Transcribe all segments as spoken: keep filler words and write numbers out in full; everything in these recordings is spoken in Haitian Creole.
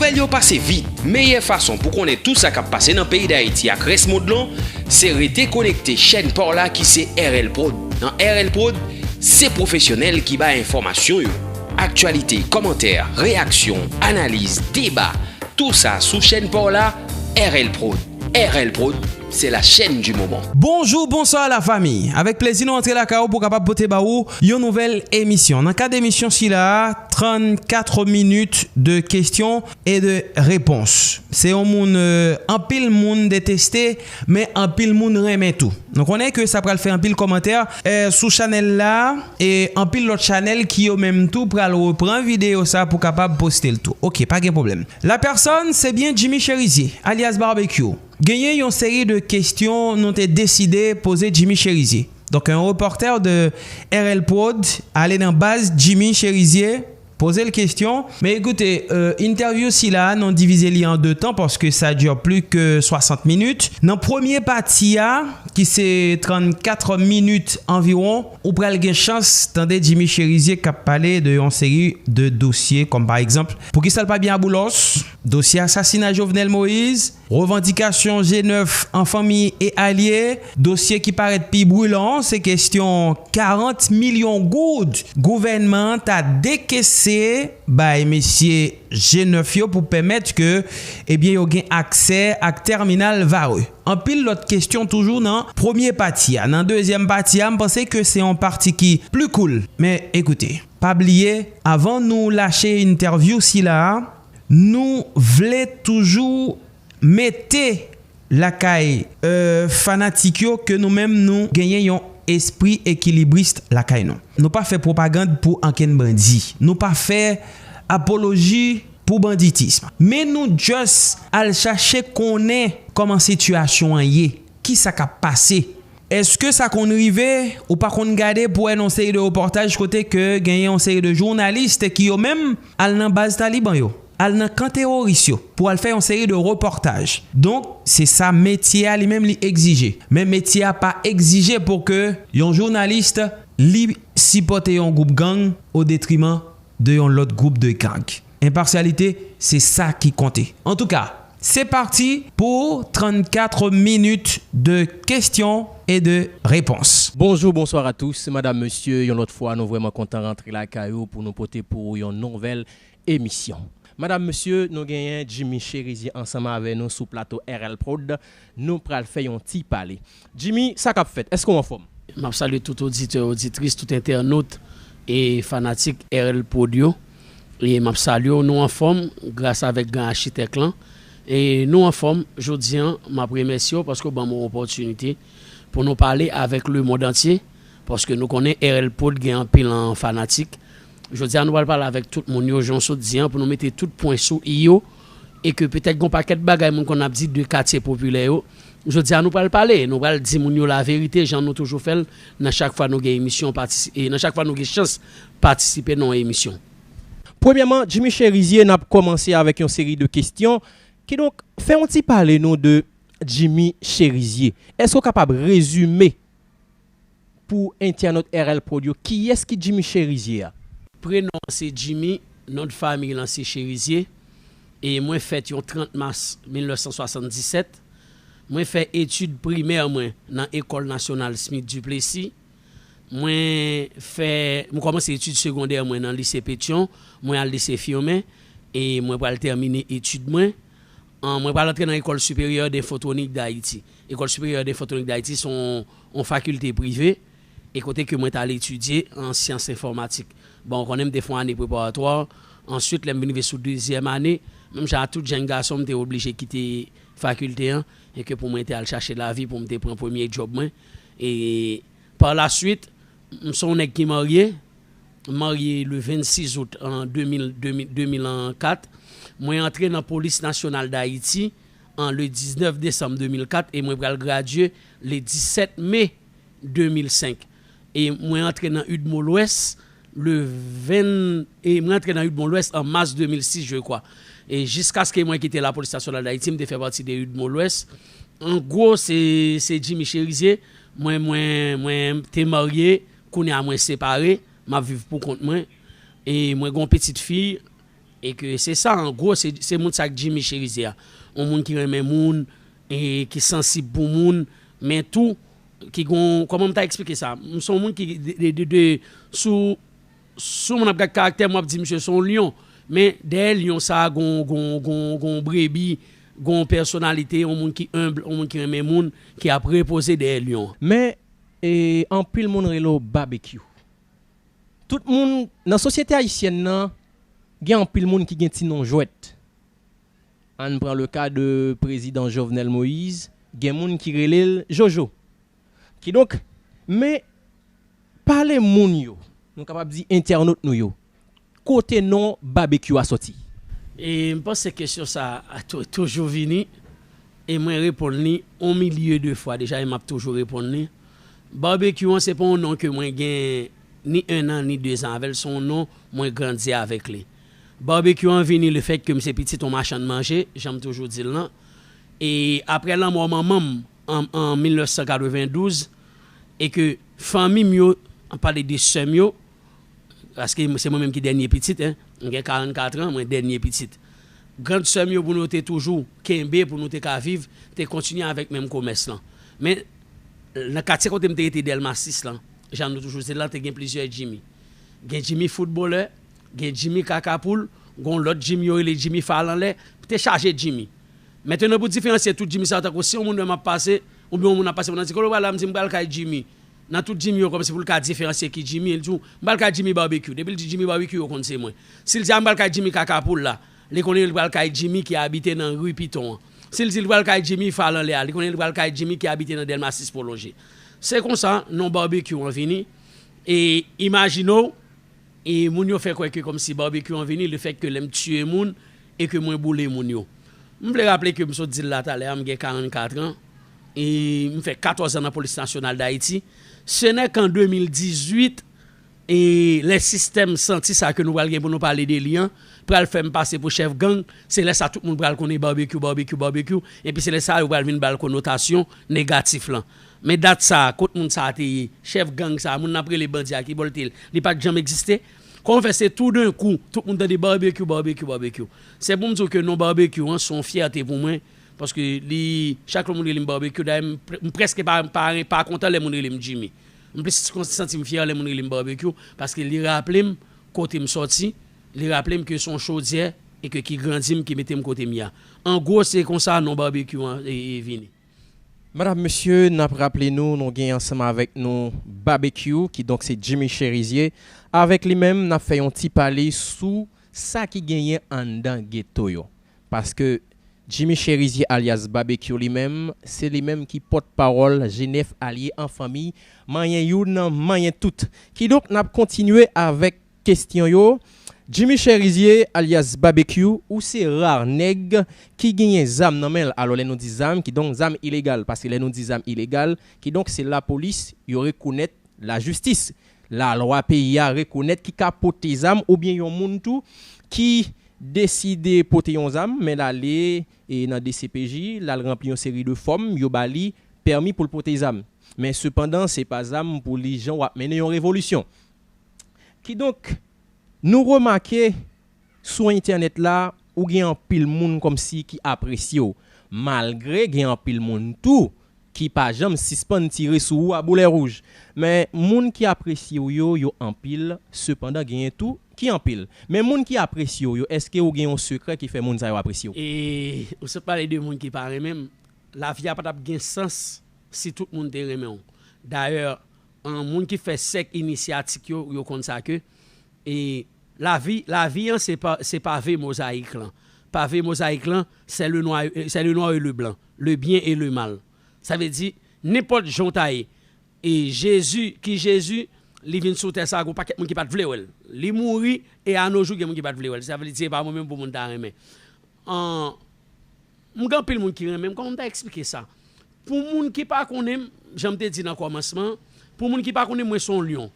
Nouvèl yo pase vit. Meyè fason pou konnen tou sa k ap pase nan peyi Dayiti ak rès mond lan, se rete konekte chèn pa w la ki se R L Prod. Nan R L Prod, se pwofesyonèl ki bay enfòmasyon yo. Aktyalite, kòmantè, reyaksyon, analiz, deba, tou sa sou chèn pa w la, R L Prod. R L Prod, c'est la chaîne du moment. Bonjou, bonswa la fami. Avèk plezi nou antre lakay ou pou kapab pote ba ou yon nouvèl emisyon. Nan kad emisyon sila a, trannkat minit de kesyon e de repons. Se yon moun, euh, anpil moun deteste, men anpil moun renmen tou. Nou konnen ke sa pral fè anpil kòmantè, euh, sou chanèl la, e anpil lòt chanèl ki yo menm tou pral repran videyo sa pou kapab poste l tou. Ok, pa gen pwoblèm. La pèsòn, se byen Jimmy Chérizier, alyas Barbecue. Genyen yon seri de kesyon nou te deside poze Jimmy Chérizier. Donk, yon repòtè de R L Prod ale nan baz Jimmy Chérizier, poze l kesyon. Men ekoute, euh, entèvyou sila a, nou divize li an de tan paske sa dire plis ke swasant minit. Nan premye pati a, ki se trannkat minit anviwon, ou pral gen chans tande Jimmy Chérizier k ap pale de yon seri de dosye, kòm pa egzanp, poukisa l pa byen a Boulos, dosye asasina Jovenel Moïse, revandikasyon G nèf an fanmi e alye, dosye ki parèt pi brilan, se kesyon karant milyon goud gouvènman an ta dekese bay mesye G nèf yo pou pèmèt ke, ebyen, yo gen aksè ak tèminal Varreux. Anpil lòt kesyon toujou nan premye pati a. Nan dezyèm pati a, m panse ke se yon pati ki pli cool. Men ekoute, pa bliye, avan nou lache entèvyou sila a, nou vle toujou mete lakay, euh, fanatik yo ke nou menm nou genyen yon espri ekilibris lakay nou. Nou pa fè pwopagann pou ankenn bandi. Nou pa fè apoloji pou banditis. Men nou just al chache konnen kòman sitiyasyon an ye, kisa k ap pase. Èske sa konn rive, ou pa konn gade pou wè nan seri de repòtaj kote ke genyen yon seri de jounalis ki yo menm al nan baz taliban yo, al nan kan teworis yo, pou al fè yon seri de repòtaj. Donk, se sa metye a li menm li egzije. Men metye a pa egzije pou ke yon jounalis li sipòte yon gwoup gang o detriman de yon lòt gwoup de gang. Enpasyalite, se sa ki konte. Antouka, se pati pou trannkat minit de kesyon e de repons. Bonjou, bonswa a tous, madam, mesye, yon lòt fwa, nou vrèman kontan rantre lakay ou pou nou pote pou ou yon nouvèl emisyon. Madam, mesye, nou genyen Jimmy Chérizier ansanm avè nou sou plato R L Prod. Nou pral fè yon ti pale. Jimmy, sa k ap fèt? Èske w anfòm? M ap salye tout oditè, oditris, tout entènot e fanatik R L Prod yo. E m ap salye w, nou anfòm, gras avèk gran achitèk lan. E nou anfòm, jodi an, m ap remèsye w paske w ban m yon opòtinite pou nou pale avèk lemonn antye, paske nou konnen R L Prod gen anpil, an, fanatik. Jodi a, nou pral pale avèk tout moun yo, jan w sot di an, pou nou mete tout pwen sou i yo, e ke petèt gen yon pakèt bagay moun konn ap di de katye popilè yo. Jodi a, nou pral pale, nou pral di moun yo laverite, jan nou toujou fè l, nan chak fwa nou gen emisyon, patisi-, e nan chak fwa nou gen chans patisipe nan yon emisyon. Premyèman, Jimmy Chérizier, n ap kòmanse avèk yon seri de kesyon. Kidonk, fè yon ti pale nou de Jimmy Chérizier. Èske w kapab rezime pou entènot R L Prod yo, kiyès ki Jimmy Chérizier a? Prenon an se Jimmy, non de fanmi lan se Chérizier, e mwen fèt yon trant mas mil nèf san swasanndisèt. Mwen fè etid primè mwen nan École Nationale Smith Duplessis. Mwen fè, mwen kòmanse etid segondè mwen nan lise Pétion, mwen al lise Firmin, e mwen pral tèmine etid mwen. An, mwen pral antre nan École Supérieure d'Infotronique d'Haïti. École Supérieure d'Infotronique d'Haïti se yon, yon fakilte prive, e kote ke mwen t al etidye an syans enfòmatik. Bon, ou konnen m te fè yon ane preparatwa. Answit, lè m vin rive sou dezyèm ane, menm jan ak tout jèn gason, m te oblije kite fakilte an, e ke pou mwen te al chache lavi, pou m te pran premye djòb mwen. E pa la swit, m se yon nèg ki marye, M marye le vennsis out an de mil, de mil, de mil kat. Mwen antre nan Polis Nasyonal Dayiti an le diznèf desanm de mil kat e mwen pral gradye le disèt me de mil senk. E mwen antre nan UDMO Lwès le ven, e mwen antre nan UDMO Lwès an mas de mil sis, je crois. E jiskaske mwen kite Lapolis Nasyonal Dayiti, m te fè pati de UDMO Lwès. An gwo, se, se Jimmy Chérizier. Mwen, mwen, mwen te marye, kounye a mwen separe. M ap viv pou kont mwen. E mwen gen yon pitit fi, E ke se sa, an gwo, se, se moun sa k Jimmy Cherizier a. Yon moun ki renmen moun, e ki sansib pou moun, men tou, ki gon, kòman m ta eksplike sa? M se yon moun ki, de, de, de, de, sou, sou moun ap gad karaktè m, w ap di misye se yon lyon. Men dèyè lyon sa a, gon, gon, gon, gon brebi, gon pèsonalite, yon moun ki enb, yon moun ki renmen moun, ki ap repoze dèyè lyon. Men, e, anpil moun rele w Babekyou. Tout moun, nan sosyete ayisyèn nan, gen anpil moun ki gen ti non jwèt. Ann pran le ka de prezidan Jovenel Moïse, gen moun ki rele l Jojo. Kidonk, men pale moun yo, nou kapab di entènot nou yo, kote non Babekyou a sòti? E m panse kesyon sa a tou-, toujou vini, e mwen reponn li yon milye de fwa deja, e m ap toujou reponn li. Babekyou an, se pa yon non ke mwen gen ni en an, ni de zan avè l, se yon non mwen grandi avèk li. Babekyou an vini le fèt ke m se pitit yon machann manje, jan m toujou di l lan. E aprè lanmò manman m an, an mil nèf san katrevendouz, e ke fanmi m yo, an pale de sè m yo, paske se mwen menm ki dènye pitit, en, m gen karannkat an, mwen dènye pitit. Grann sè m yo, pou nou te toujou kenbe, pou nou te ka viv, te kontinye avèk menm komès lan. Men, nan katye kote m te rete Dèlma sis lan, jan nou toujou di l lan, te gen plizyè Jimmy. Gen Jimmy foutbolè, gen Jimmy kaka poul, gen yon lòt Jimmy yo rele Jimmy fal anlè, te chaje Jimmy. Mentnan, pou diferansye tout Jimmy sa yo, tankou si yon moun wè m ap pase, oubyen yon moun ap pase, moun nan di, "Kote w pral la?" M di, "M pral kay Jimmy." Nan tout Jimmy yo, kòmsi pou l ka diferansye ki Jimmy, li di w, "M pral kay Jimmy Barbecue." Depi l di Jimmy Barbecue, yo konn se mwen. Si l di, "A, m pral kay Jimmy kaka poul la," li konnen li pral kay Jimmy ki abite nan ri Piton an. Si l di l pral kay Jimmy fal anlè a, li konnen li pral kay Jimmy ki abite nan Dèlma sis pwolonje. Se konsa, non Barbecue an vini. E imajine w, e moun yo fè kwè ke kòmsi Barbecue an vini, le fèt ke lè m tiye moun e ke mwen boule moun yo. M vle raple ke m sot di l la talè a, m gen karannkat an, e m fè katòz an nan Polis Nasyonal Dayiti. Se nèk an de mil dizuit, e lè sistèm santi sa ke nou pral gen pou nou pale de li an, pral fè m pase pou chèf gang, se lè sa tout moun pral konnen Barbecue, Barbecue, Barbecue, epi se lè sa yo pral vin ba l konotasyon negatif lan. Men dat sa a, kot moun sa a te ye, chèf gang sa a, moun n ap rele bandi a, ki bò l te ye, li pa t janm egziste. Kòman fè se toudenkou, tout moun tande Barbecue, Barbecue, Barbecue? Se pou m di w ke non Barbecue an, se yon fyète pou mwen, paske li, chak lè moun rele m Barbecue, dayè m pre-, m prèske pa, pa, pa kontan lè moun rele m Jimmy. M plis santi m fyè lè moun rele m Barbecue, paske li raple m kote m sòti, li raple m ke se yon chodyè e ke ki grandi m, ki mete m kote m ye a. An gwo, se konsa non Barbecue an, e, e vini. Madam, mesye, n ap raple nou, nou gen ansanm avèk nou Babekyou, kidonk se Jimmy Cherizier. Avèk li menm, n ap fè yon ti pale sou sa ki genyen anndan geto yo. Paske Jimmy Cherizier alyas Babekyou li menm, se li menm ki pòtpawòl G nèf Alye an fanmi, manyen youn, manyen tout. Kidonk, n ap kontinye avèk kesyon yo. Jimmy Cherizier, alyas Babekyou, ou se ra nèg ki genyen zam nan men l. Alò, lè nou di zam, kidonk zam ilegal, paske lè nou di zam ilegal, kidonk se lapolis, yo rekonèt lajistis. Lalwa peyi a rekonèt ki ka pote zam, oubyen yon moun tou ki deside pote yon zam, men l ale, e, nan D C P J, l al ranpli yon seri de fòm, yo ba li pèmi pou l pote zam. Men sepandan, se pa zam pou li jan w ap mennen yon revolisyon. Kidonk, nou remake sou entènèt la, ou gen anpil moun kòmsi ki apresye w, malgre gen anpil moun tou ki pa janm sispann tire sou ou a boulè wouj. Men moun ki apresye w yo, yo anpil, sepandan genyen tou ki anpil. Men moun ki apresye w yo, èske ou gen yon sekrè ki fè moun sa yo apresye w? E ou sot pale de moun ki pa renmen m. Lavi a pa t ap gen sans si tout moun te renmen w. Dayè, an, moun ki fè sèk inisyatik yo, yo konn sa ke, e, lavi, lavi an, se pa, se pave mozayik lan. Pave mozayik lan, c'est le noir, c'est le noir et le blanc, le bien et le mal. Sa vle di, nenpòt jan w ta ye, e Jezi, ki Jezi, li vin sou tè sa a, gon pakèt moun ki pa t vle wè l. Li mouri, e a no jou, gen moun ki pa t vle wè l. Sa vle di, se pa mwen menm pou moun ta renmen. An, m gen anpil moun ki renmen m. Kòman m ta eksplike sa? Pou moun ki pa konnen m, jan m te di nan kòmansman, pou moun ki pa konnen m, mwen se yon lyon.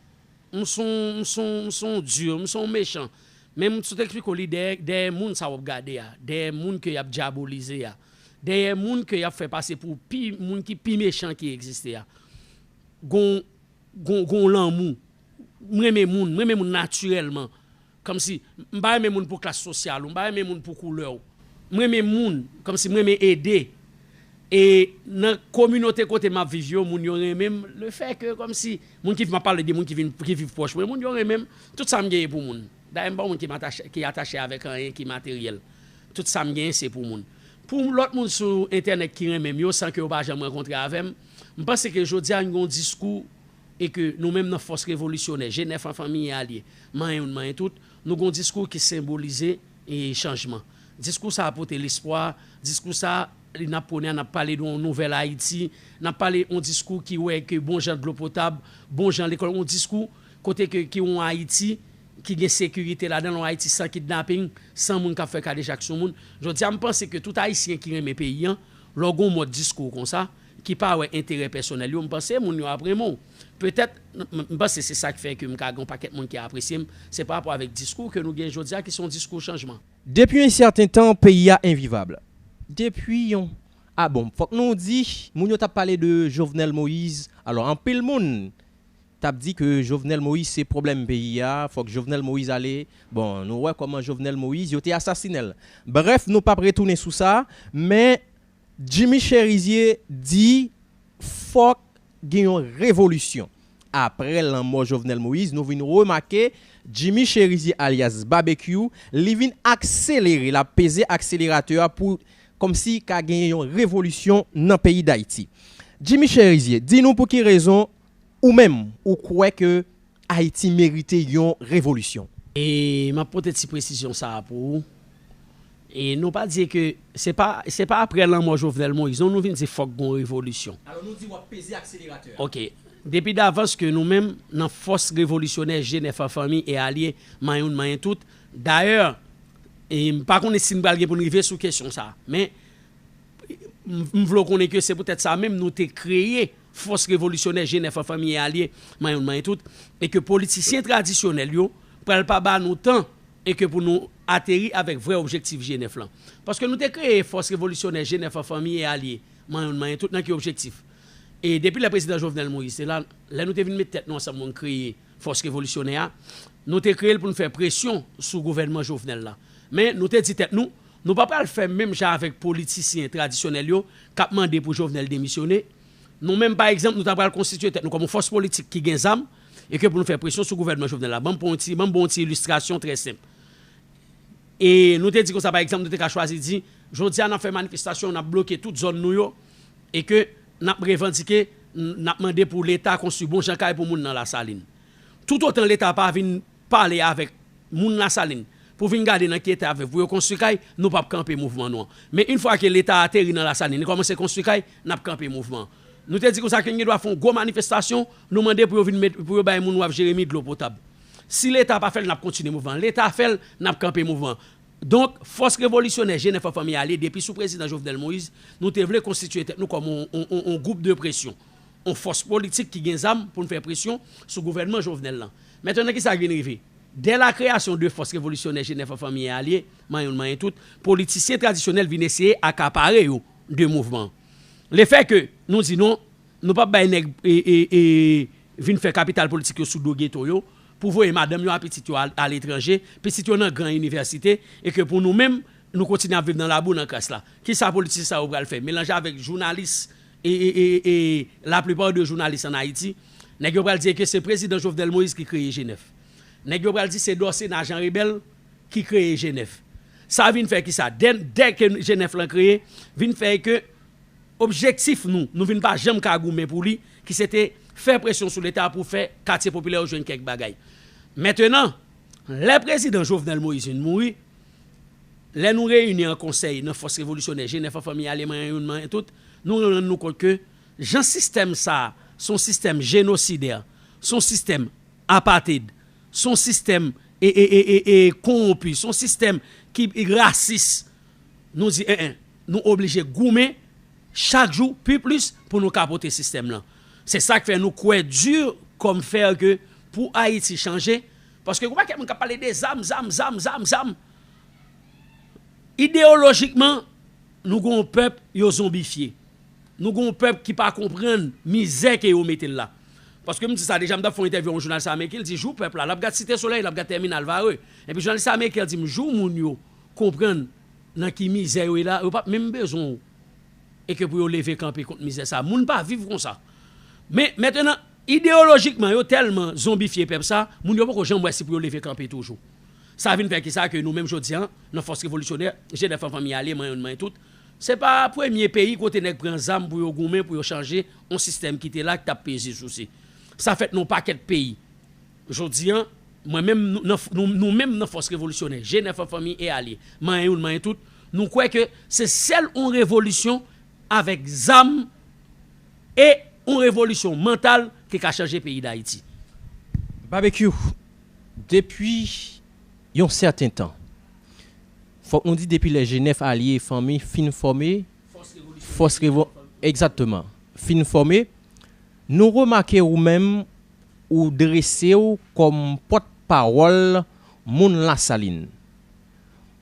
M se yon, m se yon, m se yon di, m se yon mechan. Men m sot eksplike w li dèyè, dèyè moun sa w ap gade a, dèyè moun ke y ap dyabolize a, dèyè moun ke y ap fè pase pou pi, moun ki pi mechan ki egziste a. Gon, gon, gon lanmou. M renmen moun, m renmen moun natirèlman. Kòmsi, m pa renmen moun pou klas sosyal ou, m pa renmen moun pou koulè w. M renmen moun, kòmsi m renmen ede. E nan kominote kote m ap viv yo, moun yo renmen m. Lefètke, kòmsi, moun ki, m ap pale de moun ki vin, ki viv pwòch mwen, moun yo renmen m. Tout sa m genyen pou moun. Dayè, m pa yon moun ki m atache, ki atache avèk anyen ki materyèl. Tout sa m genyen, se pou moun. Pou lòt moun sou entènèt ki renmen m yo, san ke yo pa janm rankontre avè m, m panse ke jodi a, n gen yon diskou e ke nou menm nan fòs revolisyonè, G nèf an fanmi e alye, manyen youn, manyen tout, nou gen yon diskou ki senbolize e chanjman. Diskou sa a pote lespwa, diskou sa a, n ap pwone a, n ap pale de yon nouvèl Ayiti, n ap pale yon diskou ki wè ke bon jan dlo potab, bon jan lekòl, yon diskou kote ke, ki yon Ayiti ki gen sekirite ladan l, yon Ayiti san kidnaping, san moun k ap fè kadejak sou moun. Jodi a, m panse ke tout Ayisyen ki renmen peyi an, lè w gen yon mòd diskou konsa, ki pa wè enterè pèsonèl yo, m panse moun yo ap renmen w. Petèt, m, m, m panse se sa k fè ke m ka gen yon pakèt moun ki apresye m, se pa rapò avèk diskou ke nou gen jodi a, ki se yon diskou chanjman. Depi yon sèten tan, peyi a envivab. Depi yon. A bon, fòk nou di, moun yo t ap pale de Jovenel Moïse. Alò, anpil moun t ap di ke Jovenel Moïse se pwoblèm peyi a, fòk Jovenel Moïse ale. Bon, nou wè kòman Jovenel Moïse, yo te asasinen l. Brèf, nou p ap retounen sou sa, men Jimmy Chérizier di fòk gen yon revolisyon. Aprè lanmò Jovenel Moïse, nou vin remake Jimmy Chérizier alyas Babekyou, li vin akselere, l ap peze akseleratè a pou kòmsi ka genyen yon revolisyon nan peyi Dayiti. Jimmy Chérizier, di nou pou ki rezon ou menm ou kwè ke Ayiti merite yon revolisyon. E m ap pote ti presizyon sa a pou ou. E nou pa di ke se pa, se pa aprè lanmò Jovenel Moïse, non, nou vin di fòk gon revolisyon. Alò nou di w ap peze akseleratè a. Ok. Depi davans ke nou menm, nan fòs revolisyonè G nèf an fanmi e alye, manyen youn, manyen tout. Dayè, e m pa konnen si n pral gen pou n rive sou kesyon sa a. Men, m, m vle w konnen ke se poutèt sa menm nou te kreye fòs revolisyonè G nèf an fanmi e alye, manyen youn, manyen tout, e ke politisyen tradisyonèl yo pral pa ba nou tan e ke pou nou ateri avèk vrè objektif G nèf lan. Paske nou te kreye fòs revolisyonè G nèf an fanmi e alye, manyen youn, manyen tout, nan ki objektif? E depi lè prezidan Jovenel Moïse te la, lè nou te vin met tèt nou ansanm pou n kreye fòs revolisyonè a, nou te kreye l pou n fè presyon sou gouvènman Jovenel la. Men nou te di tèt nou, nou pa pral fè menm jan avèk politisyen tradisyonèl yo k ap mande pou Jovenel demisyone. Nou menm, pa egzanp, nou ta pral konstitye tèt nou kòm yon fòs politik ki gen zam e ke pou nou fè presyon sou gouvènman Jovenel la. Ban m pran yon ti, ban m ba w yon ti ilistrasyon trè senp. E nou te di konsa, pa egzanp, nou te ka chwazi di, jodi a n ap fè manifestasyon, n ap bloke tout zòn nou yo, e ke n ap revandike, n, n ap mande pou Leta konstwi bon jan kay pou moun nan Lasalin. Toutotan Leta pa vin pale avèk moun Lasalin pou vin gade nan ki eta yo pou yo konstwi kay, nou p ap kanpe mouvman nou an. Men yon fwa ke Leta ateri nan Lasalin, li kòmanse konstwi kay, n ap kanpe mouvman an. Nou te di konsa ke n gen dwa fè yon gwo manifestasyon, nou mande pou yo vin met, pou yo bay moun Waf Jeremi dlo potab. Si Leta pa fè l, n ap kontinye mouvman an. Leta fè l, n ap kanpe mouvman an. Donk, fòs revolisyonè G nèf an fanmi alye, depi sou prezidan Jovenel Moïse, nou te vle konstitye tèt nou kòm yon, yon, yon, yon gwoup de presyon, yon fòs politik ki gen zam pou n fè presyon sou gouvènman Jovenel lan. Mentnan, kisa k vin rive? Dès la création de fòs revolisyonè G nèf an fanmi e alye, manyen youn, manyen tout, politisyen tradisyonèl vin eseye akapare yo de mouvman an. Lefètke nou di non, nou p ap bay nèg, e, e, e, vin fè kapital politik yo sou do geto yo, pou voye madanm yo a pitit yo al, aletranje, pitit yo nan gran inivèsite, e ke pou nou menm, nou kontinye ap viv nan labou, nan kras la. Kisa politisyen sa yo pral fè? Melanje avèk jounalis, e, e, e, e laplipa de jounalis ann Ayiti, nèg yo pral di ke se prezidan Jovenel Moïse ki kreye G nèf. Nèg yo pral di se Dorcéna Jean Rebelle ki kreye G nèf. Sa vin fè kisa? Dè, dè ke G nèf lan kreye, vin fè ke objektif nou, nou vin pa janm ka goumen pou li, ki se te fè presyon sou Leta pou fè katye popilè yo jwenn kèk bagay. Mentnan, lè prezidan Jovenel Moïse vin mouri, lè nou reyini an konsèy nan fòs revolisyonè G nèf an fanmi alye, manyen youn, manyen tout, nou rann nou kont ke jan sistèm sa a, se yon sistèm jenosidè, se yon sistèm apated, se yon sistèm e, e, e, e, e, kowonpi, se yon sistèm ki rasis. Nou di, en, en, nou oblije goumen chak jou pi plis pou nou kapote sistèm lan. Se sa k fè nou kwè di kòm fè ke pou Ayiti chanje, paske gen yon pakèt moun k ap pale de zam, zam, zam, zam, zam. Ideyolojikman, nou gen yon pèp yo zonbifye. Nou gen yon pèp ki pa konprann mizè ke yo mete l la. Paske m di sa deja, m t ap fè yon entèvyou a yon jounalis ameriken, l di jou pèp la, l ap gad Site Solèy, l ap gad Tèminal Varreux. Epi jounalis ameriken an di m, jou moun yo konprann nan ki mizè yo ye la, yo p ap menm bezwen w. E ke pou yo leve kanpe kont mizè sa. Moun pa viv konsa. Men, mentenan, ideyolojikman, yo tèlman zonbifye pèp sa, moun yo poko janm wè si pou yo leve kanpe toujou. Sa vin fè ki sa ke nou menm jodi an, nan Fòs Revolisyonè, G nèf an Fanmi Alye, mwen youn, mwen tout, se pa premye peyi kote nèg pran zam pou yo goumen, pou yo chanje yon sistèm ki te la, ki t ap peze sou se. Sa fèt nan yon pakèt peyi. Jodi an, mwen menm, nou, nan, nou, nou menm nan Fòs Revolisyonè, G nèf an Fanmi e Alye, manyen youn, manyen tout, nou kwè ke se sèl yon revolisyon avèk zam e yon revolisyon mantal ki ka chanje peyi Dayiti. Babekyou, depi yon sèten tan, fòk nou di depi lè G nèf Alye Fanmi fin fòme, Fòs Revo, egzakteman, fin fòme, nou remake ou menm ou drese w kòm pòtpawòl moun Lasalin.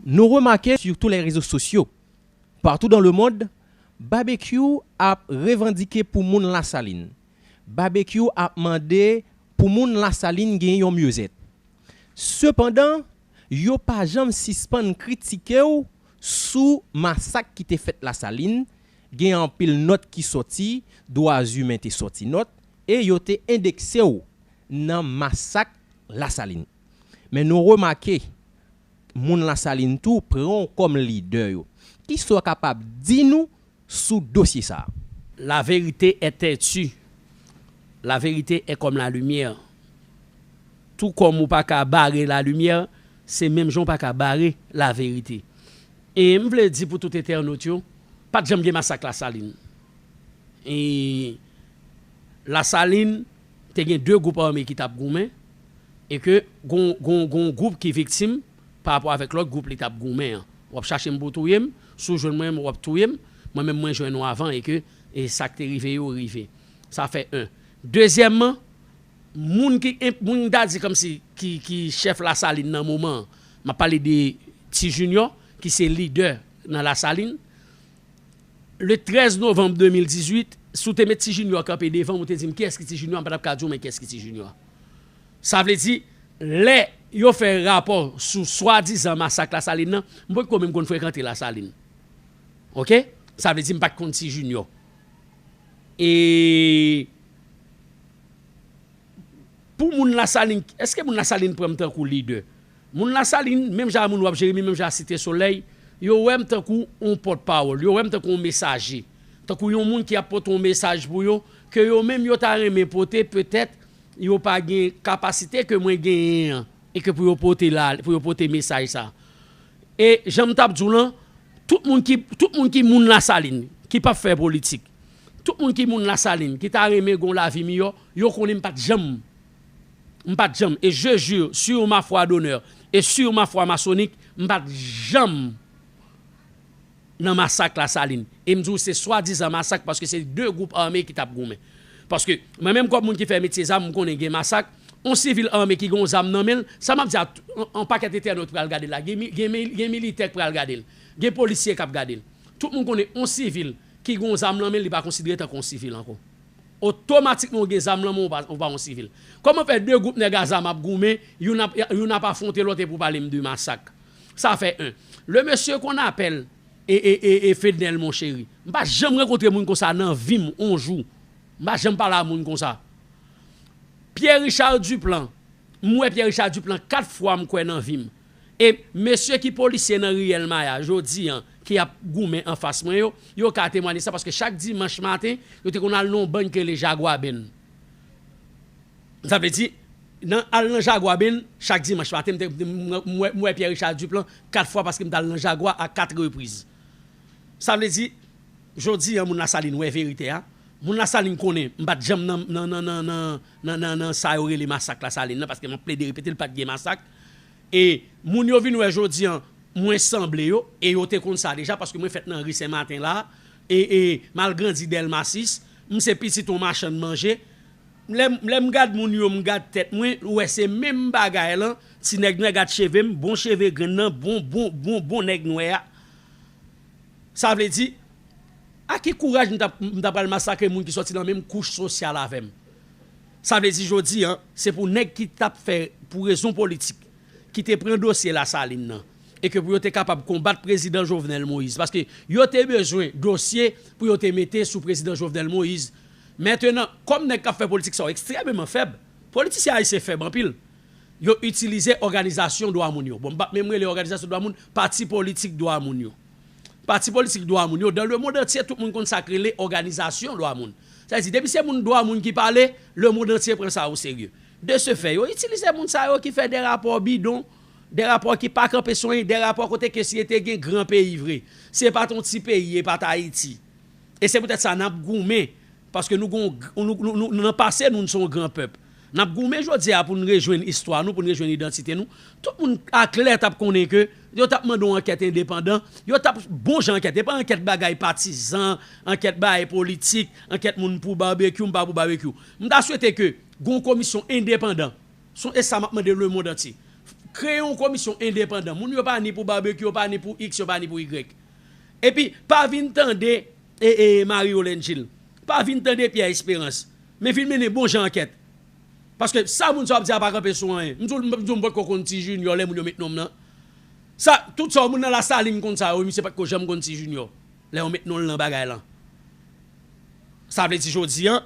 Nou remake sou tou lè rezo sosyo, partou dan lemonn, Babekyou ap revandike pou moun Lasalin. Babekyou ap mande pou moun Lasalin gen yon myezèt. Sepandan, yo pa janm sispann kritike w sou masak ki te fèt Lasalin. Gen anpil nòt ki sòti, Dwa Imen te sòti nòt, e yo te endekse w nan masak Lasalin. Men nou remake, moun Lasalin tou pran w kòm lidè yo. Kisa w kapab di nou sou dosye sa a? La vérité est têtue. La vérité est comme la lumière. Tou kòm ou pa ka bare lalimyè, se menm jan ou pa ka bare laverite. E m vle di pou tout entènot yo, pa t janm gen masak Lasalin. E Lasalin te gen de gwoup ame ki t ap goumen, e ke gon, gon, gon gwoup ki viktim pa rapò avèk lòt gwoup li t ap goumen an. W ap chache m pou touye m, si w jwenn mwen, w ap touye m, mwen menm mwen jwenn ou avan, e ke e sa k te rive yo rive. Sa fè en. Dezyèmman, moun ki, moun m ta di kòmsi ki, ki chèf Lasalin nan moman an, m ap pale de Ti Junior, ki se lidè nan Lasalin. Le trèz novanm de mil dizuit, si w te met Ti Junior kanpe devan m, ou te di m kiyès ki Ti Junior, m pa t ap ka di w men kiyès ki Ti Junior. Sa vle di, lè yo fè rapò sou swadizan masak Lasalin nan, m potko menm konn frekante Lasalin. Oke? Sa vle di m pa t konn Ti Junior. E pou moun Lasalin, èske moun Lasalin pran m tankou lidè? Moun Lasalin, menm jan a moun w ap Jeremi, menm jan a Site Solèy, yo wè m tankou yon pòtpawòl, yo wè m tankou yon mesaje, tankou yon moun ki ap pote yon mesaj pou yo, ke yo menm yo ta renmen pote, petèt yo pa gen kapasite ke mwen genyen an, e ke pou yo pote la, pou yo pote mesaj sa. E jan m t ap di w lan, tout moun ki, tout moun ki moun Lasalin, ki p ap fè politik, tout moun ki moun Lasalin, ki ta renmen gon lavi miyò, yo konnen m pa t janm, m pa t janm, et je jure sur ma foi d'honneur et sur ma foi maçonnique, m pa t janm nan masak Lasalin. E m di w se swadizan masak paske se de gwoup ame ki t ap goumen. Paske mwen menm kòm moun ki fè metye zam, m konnen gen masak, yon sivil ame ki gen yon zam nan men l, sa m ap di a, yon pakèt entènot pral gade l la, gen, gen, gen militè k pral gade l, gen polisye k ap gade l. Tout moun konnen yon sivil ki gen yon zam nan men l, li pa konsidere tankou yon sivil ankò. Otomatikman ou gen zam nan men w, ou pa, ou pa yon sivil. Kòman fè de gwoup nèg a zam ap goumen, youn ap, youn ap afwonte lòt epi w pale m de masak? Sa fè en. Le monsieur qu'on appelle e, e, e, e Fednel Monchery. M pa janm rankontre moun konsa nan vi m yon jou. M pa janm pale a moun konsa. Pierre Richard Duplan, m wè Pierre Richard Duplan kat fwa m kwè nan vi m. E mesye ki polisye nan riyèl Maya jodi an, ki ap goumen anfas mwen yo, yo ka temwanye sa, paske chak dimanch maten, yo te konn al nan yon bann ki rele Jagwabenn. Sa vle di, nan al nan Jagwabenn, chak dimanch maten, m te, m, m wè, m wè Pierre Richard Duplan kat fwa paske m t al nan Jagwa a kat repriz. Sa vle di, jodi an, moun Lasalin wè verite a. Moun Lasalin konnen, m pa t janm nan, nan, nan, nan, nan, nan, nan, nan sa yo rele masak Lasalin nan, paske m ap plede repete l, pa t gen masak. E moun yo vin wè jodi an, mwen sanble yo, e yo te konn sa deja, paske mwen fèt nan ri Senmaten la, e, e m al grandi Dèlma sis, m se pitit yon machann manje. Lè, lè m gad moun yo, m gad tèt mwen, ou wè se menm bagay lan, ti nèg nwè gad cheve m, bon cheve grenn nan, bon, bon, bon, bon nèg nwè a. Sa vle di, a ki kouraj m ta, m ta pral masakre moun ki sòti nan menm kouch sosyal avè m? Sa vle di jodi a, se pou nèg ki t ap fè pou rezon politik, ki te pran dosye Lasalin nan, e ke pou yo te kapab konbat prezidan Jovenel Moïse, paske yo te bezwen dosye pou yo te mete sou prezidan Jovenel Moïse. Mentenan, kòm nèg k ap fè politik sa yo ekstrèmeman fèb, politisyen ayisyen fèb anpil, yo itilize òganizasyon dwa moun yo. Bon, m p ap menm rele òganizasyon dwa moun, pati politik dwa moun yo. Pati politik dwa moun yo, dans le monde entier, tout moun konn sa k rele òganizasyon dwa moun. Sa vle di, depi se moun dwa moun ki pale, le monde entier pran sa o serye. De ce fait, yo itilize moun sa yo ki fè de rapò bidon, de rapò ki pa kanpe sou anyen, de rapò kote ke si te gen gran peyi vre, se pa t yon ti peyi, e pa t Ayiti. E se poutèt sa n ap goumen, paske nou gon, nou, nou, nou, nan pase nou, nou se yon gran pèp. N ap goumen jodi a pou n rejwenn istwa nou, pou n rejwenn idantite nou. Tout moun aklè t ap konnen ke yo t ap mande yon ankèt endepandan, yo t ap bon jan ankèt, e pa ankèt bagay patizan, ankèt bagay politik, ankèt moun pou Babekyou, m pa pou Babekyou. M ta swete ke gon komisyon endepandan, son, e sa m ap mande le monde entier. Kreye yon komisyon endepandan. Moun yo pa ni pou Babekyou, yo pa ni pou X, yo pa ni pou Y. Epi, pa vin tande e, e, Marie Yolène Gilles. Pa vin tande Pierre Espérance. Men vin mennen bon jan ankèt. Paske sa moun sa w ap di a pa kanpe sou anyen. M di w, m di w m potko konn Ti Junior lè moun yo met non m nan. Sa, tout sa moun nan Lasalin konn sa yo, misye potko janm konn Ti Junior. Lè yo met non l nan bagay lan. Sa vle di jodi a,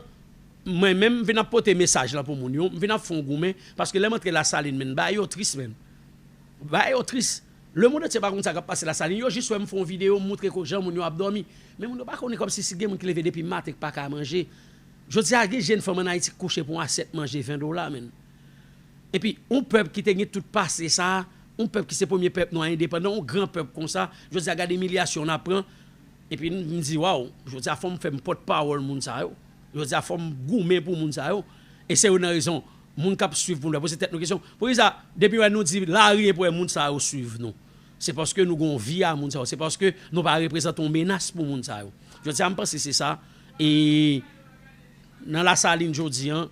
mwen menm m vin ap pote mesaj lan pou moun yo, m vin ap fè yon goumen, paske lè m antre Lasalin, menn, bagay yo tris, menn. Bagay yo tris. Le monde entier pa konn sa k ap pase Lasalin. Yo jis wè m fè yon videyo, m montre ko jan moun yo ap dòmi. Men moun yo pa konnen kòmsi si gen moun ki leve depi maten k pa ka manje. Jodi a, gen jenn fanm ann Ayiti k kouche pou yon asyèt manje ven dola, menn. Epi, yon pèp ki te gen tout pase sa, yon pèp ki se premye pèp nwa endepandan, yon gran pèp konsa, jodi a, gade imilyasyon n ap pran. Epi, m, m di, waw, jodi a, fò m fè m pòtpawòl moun sa yo. Jodi a, fò m goumen pou moun sa yo. E se youn nan rezon, moun k ap swiv pou nou, poze tèt nou kesyon. Poukisa, depi wè nou di lari e pou wè moun sa yo swiv nou? Se paske nou gon vi a moun sa yo. Se paske nou pa reprezante yon menas pou moun sa yo. Jodi a, m panse se sa. E nan Lasalin jodi a,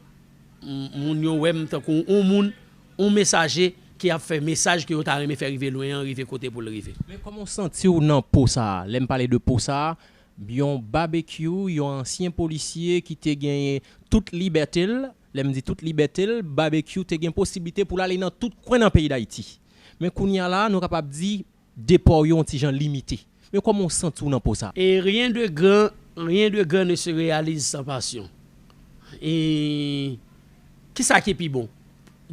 m, moun yo wè m tankou yon moun, yon mesaje ki ap fè mesaj ke yo ta renmen fè rive lwen an, rive kote pou l rive. Men kòman w santi w nan po sa a? Lè m pale de po sa a, yon Babekyou, yon ansyen polisye ki te genyen tout libète l, lè m di tout libète l, Babekyou te gen posiblite pou l ale nan tout kwen nan peyi Dayiti. Men kounye a la, nou kapab di, depò yo yon ti jan limite. Men kòman w santi w nan po sa? Et rien de grand, rien de grand ne se réalise sans passion. E kisa ki pi bon?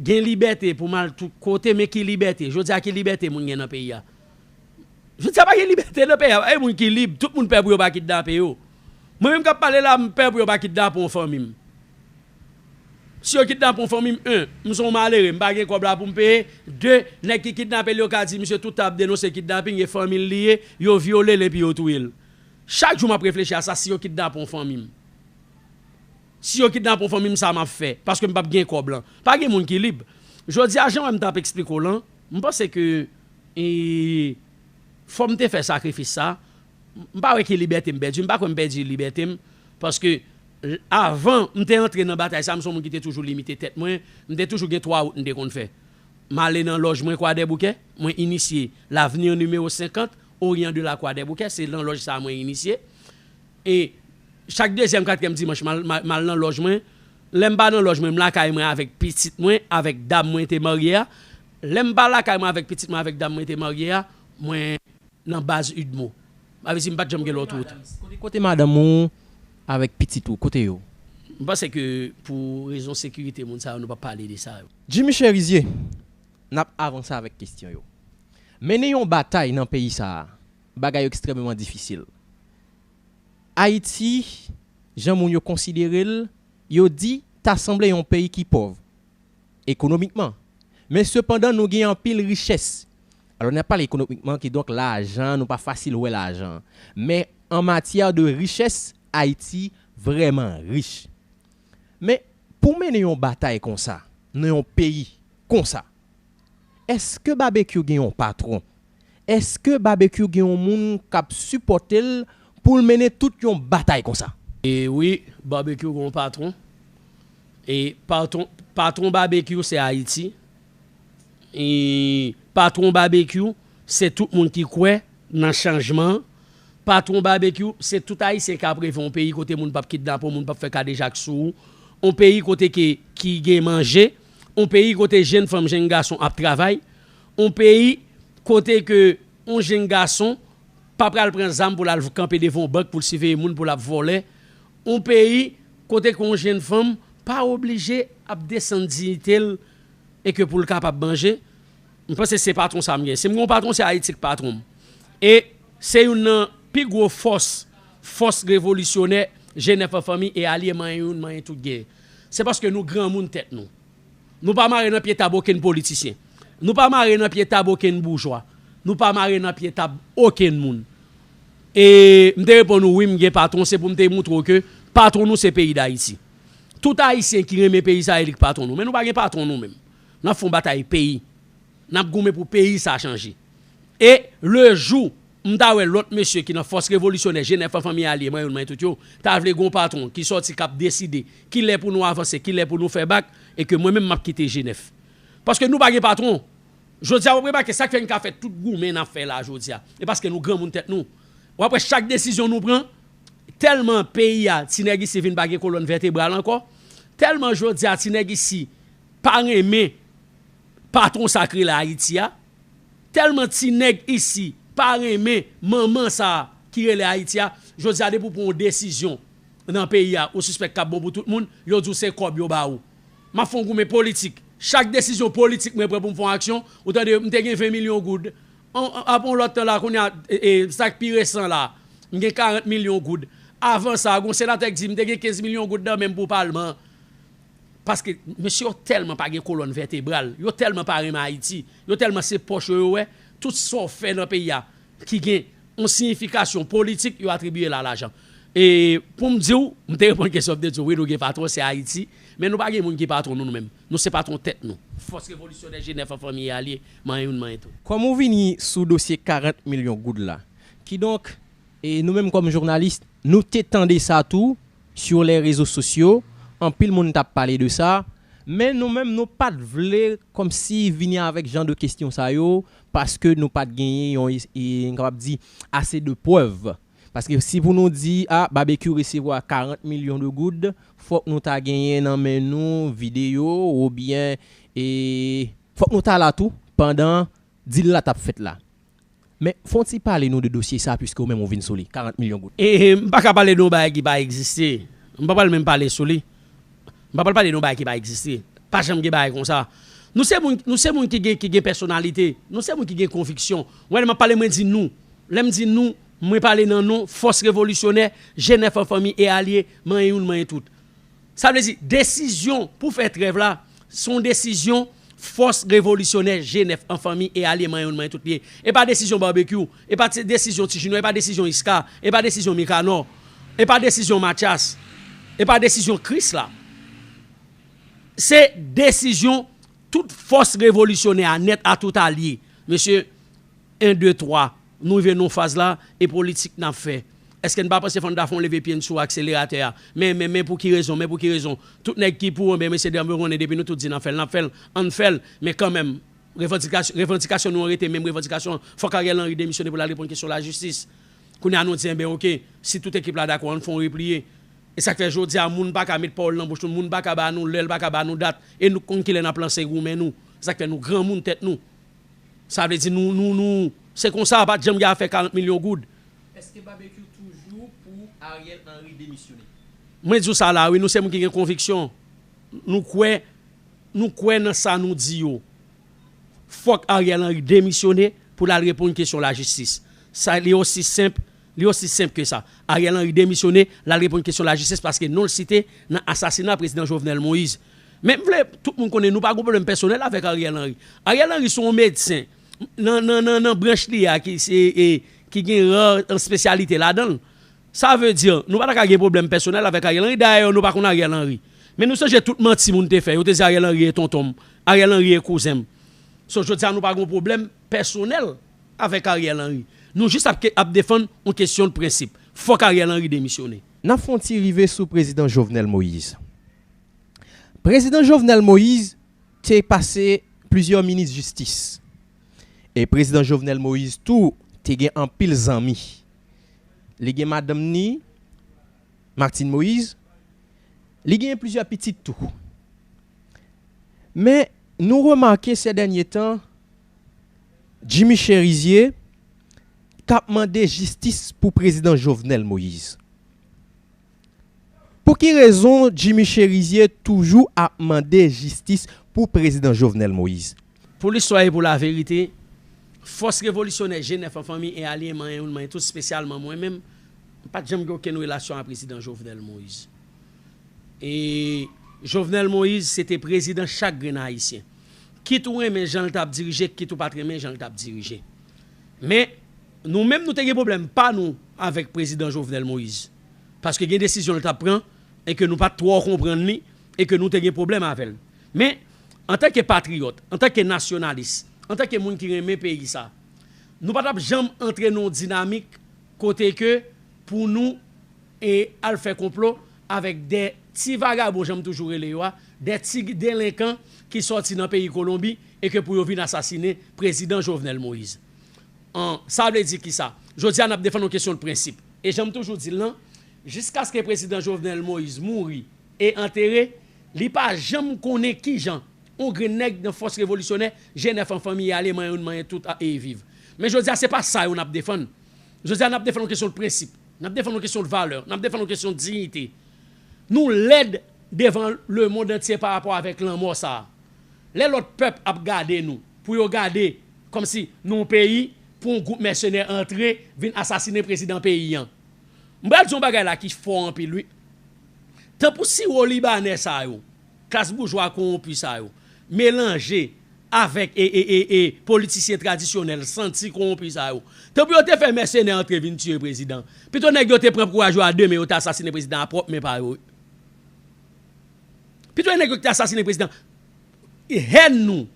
Gen libète pou m al tout kote, men ki libète? Jodi a, ki libète moun gen nan peyi a? Jodi a, pa gen libète nan peyi a. Pa gen moun ki lib. Tout moun pè pou yo pa kidnape yo. Mwen menm k ap pale la, m pè pou yo pa kidnape yon fanmi m. Si yo kidnape yon fanmi m, en, m se yon malere, m pa gen kòb la pou m peye. De, nèg ki kidnape l yo ka di misye tout tan ap denonse kidnaping, e fanmi l li ye, yo vyole l epi yo touye l. Chak jou m ap reflechi a sa, si yo kidnape yon fanmi m. Si yo kidnape yon fanmi m, sa m ap fè, paske m p ap gen kòb lan. Pa gen moun ki lib. Jodi a, jan wè m t ap eksplike w lan, m panse ke, e, fò m te fè sakrifis sa. M pa wè ki libète m pèdi, m pa kwè m pèdi libète m, paske l-, avan m te antre nan batay sa, m se yon moun ki te toujou limite tèt mwen, m te toujou gen twa wout m te konn fè. M ale nan lòj mwen Kwadèboukè, mwen inisye L'avenir nimewo senkant, Orient de la Kwadèboukè, se nan lòj sa a mwen inisye. E chak dezyèm, katriyèm dimanch, m al, m al, m al nan lòj mwen. Lè m pa nan lòj mwen, m lakay mwen avèk pitit mwen, avèk dam mwen te marye a. Lè m pa lakay mwen avèk pitit mwen, avèk dam mwen te marye a, mwen nan baz UDMO. Sa vle di m pa t janm gen lòt wout. Kote, kote madanm ou avèk pitit ou? Kote yo? M panse ke pou rezon sekirite moun sa yo, nou p ap pale de sa yo. Jimmy Chérizier, n ap avanse avèk kesyon yo. Mennen yon batay nan peyi sa a, bagay yo ekstrèmeman difisil. Ayiti, jan moun yo konsidere l, yo di ta sanble yon peyi ki pòv ekonomikman. Men sepandan, nou gen anpil richès. Alò, n ap pale ekonomikman, kidonk lajan, nou pa fasil wè lajan. Men an matyè de richès, Ayiti vrèman rich. Men pou mennen yon batay konsa, nan yon peyi konsa, èske Babekyou gen yon patwon? Èske Babekyou gen yon moun k ap sipòte l pou l mennen tout yon batay konsa? E wi, Babekyou gen yon patwon. E patwon, patwon Babekyou se Ayiti. E patwon Babekyou se tout moun ki kwè nan chanjman. Patwon Babekyou se tout Ayisyen k ap reve yon peyi kote moun p ap kidnape w, moun p ap fè kadejak sou ou, On peyi kote ke, ki gen manje, on peyi kote jenn fanm, jenn gason ap travay, on peyi kote ke on jenn gason pa pral pran zam pou l al kanpe devan on bank pou l siveye moun pou l ap vòlè, on peyi kote ke on jenn fanm pa oblije ap desann diyite l e ke pou l kapab manje. M panse se patwon sa m gen. Si m gen yon patwon, se Ayiti k patwon m. E se youn nan pi gwo fòs, fòs revolisyonè, G nèf an fanmi e alye manyen youn, manyen tout gen. Se paske nou granmoun tèt nou. Nou pa mare nan pye tab okenn politisyen. Nou pa mare nan pye tab okenn boujwa. Nou pa mare nan pye tab okenn moun. E m te reponn ou, wi, m gen patwon, se pou m te moutre w ke patwon nou se peyi Dayiti. Tout Ayisyen ki renmen peyi sa, e li k patwon nou. Men nou pa gen patwon nou menm. N ap fè yon batay peyi. N ap goumen pou peyi sa chanje. E le jou m ta wè lòt mesye ki nan fòs revolisyonè, G nèf an fanmi alye, manyen youn, manyen tout yo, ta vle gon patwon ki sòti k ap deside kilè pou nou avanse, kilè pou nou fè bak, e ke mwen menm m ap kite G nèf. Paske nou pa gen patwon. Jodi a, w ap remake sa k fè n ka fè tout goumen n ap fè la jodi a. E paske nou granmoun tèt nou. W ap wè chak desizyon nou pran, tèlman peyi a, ti nèg isi vin pa gen kolòn vètebral ankò, tèlman jodi a, ti nèg isi pa renmen patwon sa k rele Ayiti a, tèlman ti nèg isi pa renmen manman sa ki rele Ayiti a, jodi a depi w pran yon desizyon nan peyi a, ou sispèk k ap bon pou tout moun, yo di w se kòb yo ba ou. M ap fè yon goumen politik. Chak desizyon politik mwen pran pou m fè yon aksyon, ou tande m te gen ven milyon goud. An, an, ap yon lòt tan la, kounye a, e, e, sa k pi resan la, m gen karant milyon goud. Avan sa, gon senatè k di m te gen kenz milyon goud nan men m pou palman. Paske mesye yo tèlman pa gen kolòn vètebral, yo tèlman pa renmen Ayiti, yo tèlman se pòch yo yo wè, tout sa w fè nan peyi a ki gen yon siyifikasyon politik, yo atribiye l a lajan. E pou m di w, m te reponn kesyon, m te di w, wi, nou gen patwon, se Ayiti, men nou pa gen moun ki patwon nou, nou menm. Nou se patwon tèt nou. Fòs revolisyonè G nèf an fanmi e alye, manyen youn, manyen tout. Kòm ou vini sou dosye karant milyon goud la, kidonk, e nou menm kòm jounalis, nou te tande sa tou, sur les réseaux sociaux, anpil moun t ap pale de sa, men nou menm nou pa t vle kòmsi vini avèk jan de kesyon sa yo, paske nou pa t genyen yon, e, n kapab di, ase de prèv. Paske si pou nou di, a, Babekyou resevwa karant milyon de goud, fòk nou ta genyen nan men nou videyo, oubyen, e, fòk nou ta la tou pandan dil la t ap fèt la. Men, fè w ti pale nou de dosye sa, piske ou menm ou vin sou li, karant milyon goud. E, e, m pa ka pale de yon bagay ki pa egziste. M pa pral menm pale sou li. M pa pral pale de yon bagay ki pa egziste. Pa janm gen bagay konsa. Nou se moun, nou se moun ki gen, ki gen pèsonalite. Nou se moun ki gen konviksyon. Ou wè, lè m ap pale, mwen di nou. Lè m di nou, mwen pale nan non fòs revolisyonè, G nèf an fanmi e alye, manyen youn, manyen tout. Sa vle di, desizyon pou fè trèv la, se yon desizyon fòs revolisyonè G nèf an fanmi e alye manyen youn manyen tout li ye. E pa desizyon Babekyou, e pa ti, desizyon Ti Junior, e pa desizyon Iska, e pa desizyon Mikanò, e pa desizyon Matyas, e pa desizyon Krisla. Se desizyon tout fòs revolisyonè a nèt a tout alye. Mesye, en, de, twa. Nou rive nan yon faz la, e politik n ap fè. Èske n pa panse fò n ta fè yon leve pye n sou akseleratè a? Men, men, men pou ki rezon, men pou ki rezon? Tout nèg ki pou, enben, mesye dam, yo konnen depi nou tout di n ap fè l, n ap fè l, ann fè l. Men kanmenm, revandikasyon, revandikasyon nou an rete menm revandikasyon. Fòk Ariel Henry demisyone pou l al reponn kesyon lajistis. Kounye a nou di, enben, oke, si tout ekip la dakò, ann fè yon repliye. E sa k fè jodi a, moun pa ka met pawòl nan bouch nou, moun pa ka ba nou lè, l pa ka ba nou dat, e nou konn kilè n ap lanse goumen nou. Sa k fè nou granmoun tèt nou. Sa vle di nou, nou, nou, se konsa, pa t janm gen afè karant milyon goud. Èske Babekyou toujou pou Ariel Henry demisyone? Mwen di w sa la, wi, nou se moun ki gen konviksyon. Nou kwè, nou kwè nan sa nou di yo. Fòk Ariel Henry demisyone pou l al reponn kesyon lajistis. Sa, li osi senp, li osi senp ke sa. Ariel Henry demisyone, l al reponn kesyon lajistis paske non l site nan asasina prezidan Jovenel Moïse. Men m vle tout moun konnen nou pa gen pwoblèm pèsonèl avèk Ariel Henry. Ariel Henry se yon medsen nan, nan, nan, nan branch li a ki, se, e, ki gen ran espesyalite ladan l. Sa vle di, nou pa ta ka gen pwoblèm pèsonèl avèk Ariel Henry. Dayè, nou pa konn Ariel Henry. Men nou sonje tout manti moun te fè. Yo te di Ariel Henry e tonton m, Ariel Henry e kouzen m. So, jodi a, nou pa gen pwoblèm pèsonèl avèk Ariel Henry. Nou jis ap, ap defann yon kesyon de prensip. Fòk Ariel Henry demisyone. N ap fè yon ti rive sou prezidan Jovenel Moïse. Prezidan Jovenel Moïse te pase plizyè minis jistis. E prezidan Jovenel Moïse tou te gen anpil zanmi. Li gen madanm ni, Martine Moïse, Li genyen plizyè pitit tou. Men, nou remake sè dènye tan, Jimmy Chérizier t ap mande jistis pou prezidan Jovenel Moïse. Pou ki rezon Jimmy Chérizier toujou ap mande jistis pou prezidan Jovenel Moïse? Pou listwa e pou laverite, fòs revolisyonè G nèf an fanmi e alye manyen youn manyen tout, espesyalman mwen menm, m pa t janm gen okenn relasyon ak prezidan Jovenel Moïse. E Jovenel Moïse se te prezidan chak grenn Ayisyen. Kit ou renmen jan l t ap dirije, kit ou pa t renmen jan l t ap dirije. Men, nou menm nou te gen pwoblèm pa nou avèk prezidan Jovenel Moïse. Paske gen desizyon l t ap pran e ke nou pa t twò konprann li e ke nou te gen pwoblèm avè l. Men, antanke patriyòt, antanke nasyonalis, antanke moun ki renmen peyi sa, nou pa t ap janm antre nan yon dinamik kote ke pou nou e al fè konplo avèk de ti vagabon, jan m toujou rele yo a, de ti delenkan ki sòti nan peyi Kolonbi e ke pou yo vin asasinen prezidan Jovenel Moïse. An, sa vle di kisa? Jodi a, n ap defann yon kesyon de prensip. E jan m toujou di l lan, jiskaske prezidan Jovenel Moïse mouri e antere, li pa janm konnen kijan yon grenn nèg nan fòs revolisyonè, G nèf an fanmi, ale manyen youn manyen tout a, e viv. Men jodi a, se pa sa yo n ap defann. Jodi a, n ap defann yon kesyon de prensip. N ap defann yon kesyon de valè. N ap defann yon kesyon de diyite. Nou lèd devan lemonn antye pa rapò avèk lanmò sa a. Lè lòt pèp ap gade nou, pou yo gade kòmsi nou yon peyi, pou yon gwoup mèsenè antre, vin asasinen prezidan peyi an. M pral di yon bagay la ki fò anpil, wi. Tan pou siwo libanè sa yo, klas boujwa kowonpi sa yo, melanje avèk e, e, e, e politisyen tradisyonèl santi kowonpi sa yo. Tan pou yo te fè mèsenè antre vin tiye prezidan. Pito nèg yo te pran kouraj yo a de men, yo te asasinen prezidan a pwòp men pa yo. Pito nèg yo ki te asasinen prezidan. Hèn nou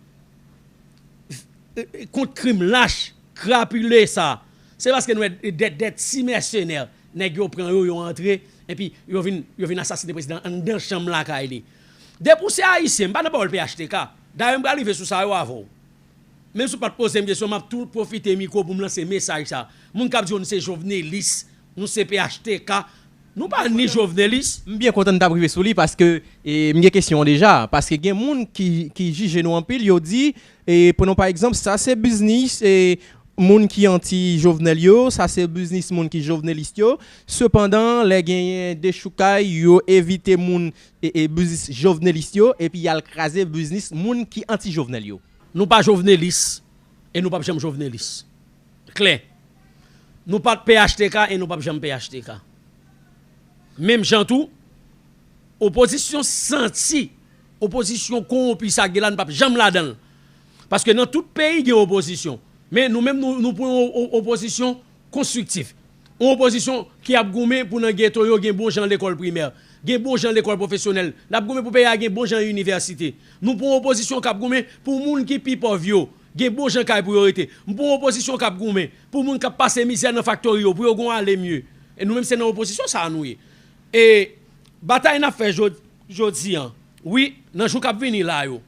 kont krim lach, krapile sa, se paske nou wè de, de ti mèsenè, nèg yo pran yo, yo antre, epi yo vin, yo vin asasinen prezidan anndan chanm lakay li. Depi w se Ayisyen, m pa nan pawòl P H T K. Dayè, m pral rive sou sa yo avè w. Menm si w pa t poze m kesyon, m ap tou pwofite mikwo pou m lanse mesaj sa. Moun k ap di w nou se jovenelis, nou se P H T K, nou pa ni jovenelis. M byen kontan n t ap rive sou li paske, e, m gen kesyon an deja. Paske gen moun ki, ki jije nou anpil, yo di, e, pran pa egzanp, sa se biznis, e, moun ki anti Jovenel yo, sa se biznis moun ki jovenelis yo. Sepandan, lè genyen dechoukay, yo evite moun, e, e, biznis jovenelis yo, epi y al kraze biznis moun ki anti Jovenel yo. Nou pa jovenelis, e nou p ap janm jovenelis. Klè. Nou pa t P H T K e nou p ap janm P H T K. Menm jan tou, opozisyon santi, opozisyon kowonpi sa gen la, nou p ap janm ladan l. Paske nan tout peyi gen opozisyon. Men nou menm, nou, nou pran yon o-, opozisyon konstriktif. Yon opozisyon ki ap goumen pou nan geto yo gen bon jan lekòl primè, gen bon jan lekòl pwofesyonèl. N ap goumen pou peyi a gen bon jan inivèsite. Nou pran yon opozisyon k ap goumen pou moun ki pi pòv yo gen bon jan kay pou yo rete. M pran yon opozisyon k ap goumen pou moun k ap pase mizè nan faktori yo, pou yo gon ale mye. E nou menm se nan opozisyon sa a nou ye. E batay n ap fè jod-, jodi an, wi, nan jou k ap vini la yo,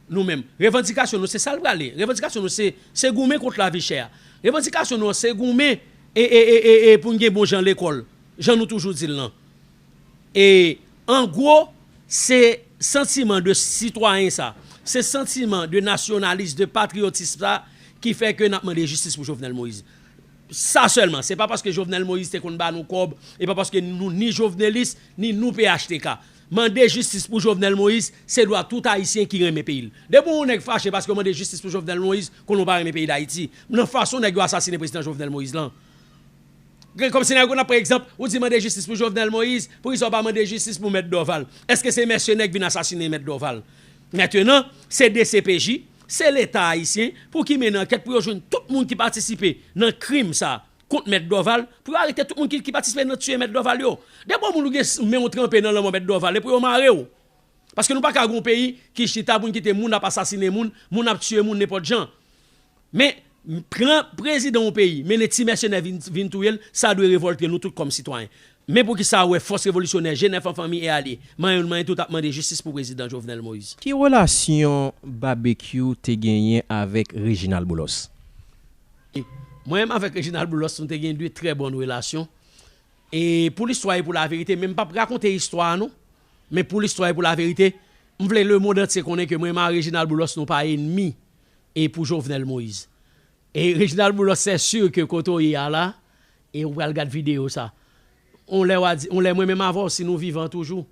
nou menm, revandikasyon nou se sa l prale. Revandikasyon nou se, se goumen kont lavi chè a. Revandikasyon nou an se goumen e, e, e, e, e pou n gen bon jan lekòl, jan nou toujou di l lan. E an gwo, se santiman de sitwayen sa, se santiman de nasyonalis, de patriyotis sa ki fè ke n ap mande jistis pou Jovenel Moïse. Sa sèlman, se pa paske Jovenel Moïse te konn ba nou kòb, e pa paske nou ni jovenelis, ni nou P H T K. Mande jistis pou Jovenel Moïse, se dwa tout Ayisyen ki renmen peyi l. Depi yon nèg fache paske w mande jistis pou Jovenel Moïse, konnen w pa renmen peyi Dayiti. Nan fason nèg yo asasinen prezidan Jovenel Moïse lan. Gen kòmsi nèg yo nan, pa egzanp, ou di mande jistis pou Jovenel Moïse, poukisa w pa mande jistis pou Mèt Dorval? Èske se mèsenè k vin asasinen Mèt Dorval? Mentenan, se D C P J, se Leta ayisyen pou ki mennen ankèt pou yo jwenn tout moun ki patisipe nan krim sa kont Mèt Dorval, pou yo arete tout moun ki, ki patisipe nan tiye Mèt Dorval yo. Depi yon moun ou gen s-, men w tranpe nan lanmò Mèt Dorval, e pou yo mare w. Paske nou pa ka gen yon peyi ki chita pou n kite moun ap asasinen moun, moun ap tiye moun nenpòt jan. Men, pran prezidan yon peyi, mennen ti mèsenè vin, vin touye l, sa dwe revòlte nou tout kòm sitwayen. Men poukisa w wè fòs revolisyonè, G nèf an fanmi e alye, manyen youn manyen tout ap mande jistis pou prezidan Jovenel Moïse? Ki relasyon Babekyou te genyen avèk Reginald Boulos? Mwen menm avèk Reginald Boulos, nou te gen de trè bòn relasyon. E pou listwa e pou laverite, men m p ap rakonte istwa a non. Men pou listwa e pou laverite, m vle lemonn antye konnen ke mwen menm a Reginald Boulos nou pa enmi e pou Jovenel Moïse. E Reginald Boulos, se si ke kote w ye a la, e ou pral gad videyo sa. On lè w a di, on lè mwen menm avè w, si nou vivan toujou,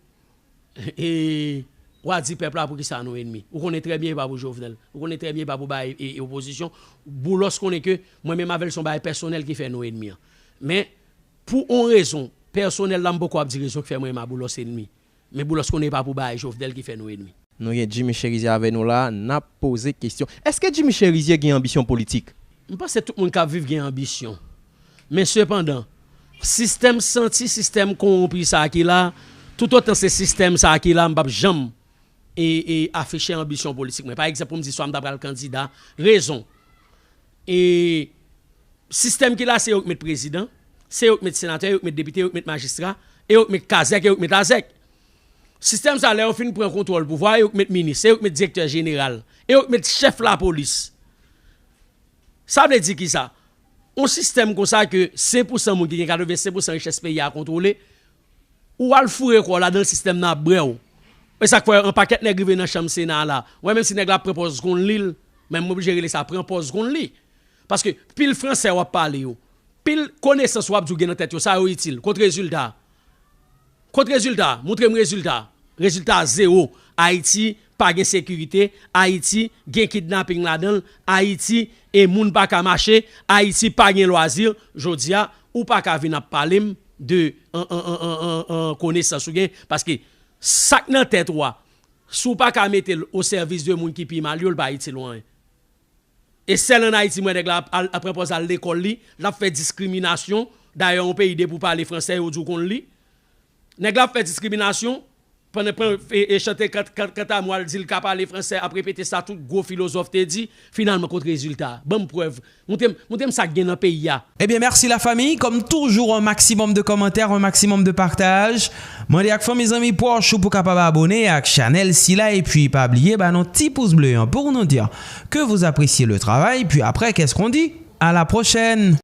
e w a di pèp la poukisa nou enmi. Ou konnen trè byen e pa pou Jovenel. Ou konnen trè byen e pa pou bagay e, e opozisyon. Boulos konnen ke mwen menm avè l se yon bagay pèsonèl ki fè nou enmi an. Men, pou on rezon pèsonèl la, m poko ap di rezon ki fè mwen menm a Boulos enmi. Men Boulos konnen e pa pou bagay Jovenel ki fè nou enmi. Nou gen Jimmy Chérizier avè nou la, n ap poze kesyon. Èske Jimmy Chérizier gen anbisyon politik? M panse tout moun k ap viv gen anbisyon. Men sepandan, sistèm santi, sistèm kowonpi sa a ki la, toutotan se sistèm sa a ki la, m p ap janm e, e afiche anbisyon politik mwen. Pa egzanp, pou m di swa m ta pral kandida. Rezon. E sistèm ki la, se yo k met prezidan, se yo k met senatè, yo k met depite, yo k met majistra, e yo k met kazèk, e yo k met azèk. Sistèm sa, lè yo fin pran kontwòl pouvwa, e yo k met minis, e yo k met direktè jeneral, e yo k met chèf lapolis. Sa vle di ki sa? On sistèm konsa ke senk pousan moun ki gen katrevensenk pousan richès peyi a kontwole, ou al foure kò w ladan l, sistèm nan ap bwè w. E sa k fè yon pakèt nèg rive nan chanm Sena a la. Ou wè, menm si nèg la ap pran pòz konn li l, men m oblije rele sa pran pòz konn li. Paske pil fransè w ap pale yo, pil konesans w ap di w gen nan tèt yo, sa yo itil? Kot rezilta? Kot rezilta? Montre m rezilta. Rezilta zewo. Ayiti pa gen sekirite. Ayiti gen kidnaping ladan l. Ayiti, e moun pa ka mache. Ayiti pa gen lwazi. Jodi a, ou pa ka vin ap pale m de an, an, an, an, an, an konesans ou gen. Paske sa k nan tèt ou a, si w pa ka mete l o sèvis de moun ki pi mal yo, l pa itil w anyen. E sèl ann Ayiti m wè nèg la ap, al, ap pran pòz al lekòl li, l ap fè diskriminasyon. Dayè, yon peyi depi w pale fransè, yo di w konn li. Nèg la ap fè diskriminasyon, pandan pran, e, e chante kant, kant, kanta mwen al di l ka pale fransè, ap repete sa tout gwo filozòf te di, finalman kot rezilta? Ban m prèv. Montre m, montre m sa k gen nan peyi a. Ebyen, mèsi lafanmi. Kòm toujou, un maximum de commentaires, un maximum de partage. Mande ak fanmi, zanmi, pwòch ou pou kapab abone ak chanèl sila. Epi pa bliye ba nou ti pous ble an pou nou di que vous appréciez le travail. Puis après, qu'est-ce qu'on dit? À la prochaine!